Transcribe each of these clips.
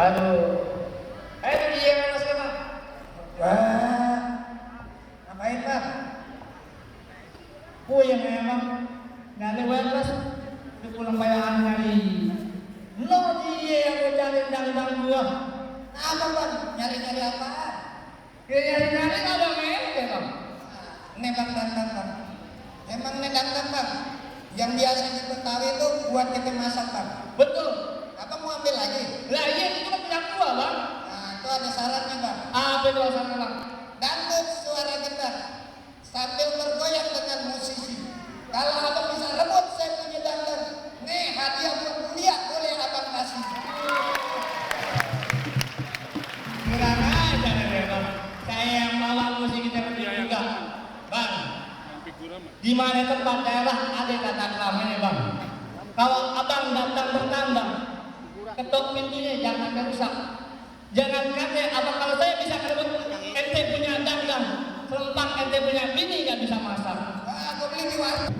Aduh. Itu dia yang masuk Bang. Wah, ngapain Bang? Puyeng memang. Nanti welas di pulang bayangan nyari. Lo dia yang gue cari dang-dang gua. Apa Bang? Nyari-nyari apaan? Nyari-nyari ada ngeke Bang. Nebak dandan Bang. Emang nih dandan Bang? Yang biasa di Betawi itu buat kita masak Bang. Betul. Apa mau ambil lagi? Lah iya itu kan punya gua Bang. Nah, itu ada syaratnya Bang. Apa itu alasannya Bang? Dangdut suara gitar sambil bergoyang dengan musisi. Kalau abang bisa rebut saya punya dangdut, nih hadiah buat kuliah boleh abang kasih. Kurang aja deh Bang. Saya yang bawa musik kita juga. Bang, di mana tempat daerah ada tata keram ini Bang. Kalau abang datang bertambah, ketuk pintunya jangan rusak. Jangan kata abang kalau saya bisa kerebut ente punya dangdang, serempak ente punya bini nggak bisa masak. Aku beli di warung.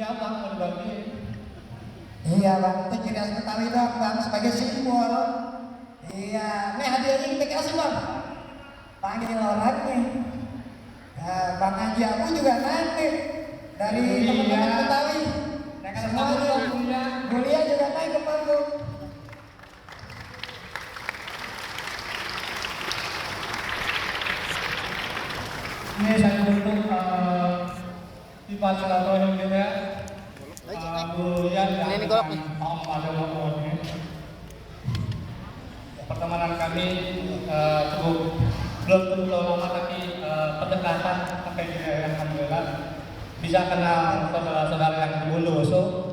Iya Bang, mau dibagi. Iya Bang, itu ciri khas Betawi dong Bang, sebagai simbol. Iya, nih hadiahnya kita kasih Bang. Panggil orangnya. Nah, Bang Haji aku juga nanti dari teman-teman Betawi. Semuanya, Mulia juga naik ke panggung. Ini saya bentuk sifat silaturahim gitu ya. Mulia dan Om ada ini. Pertemanan kami cukup belum tentu lama tapi pendekatan sampai di alhamdulillah bisa kenal saudara-saudara yang di Bondowoso.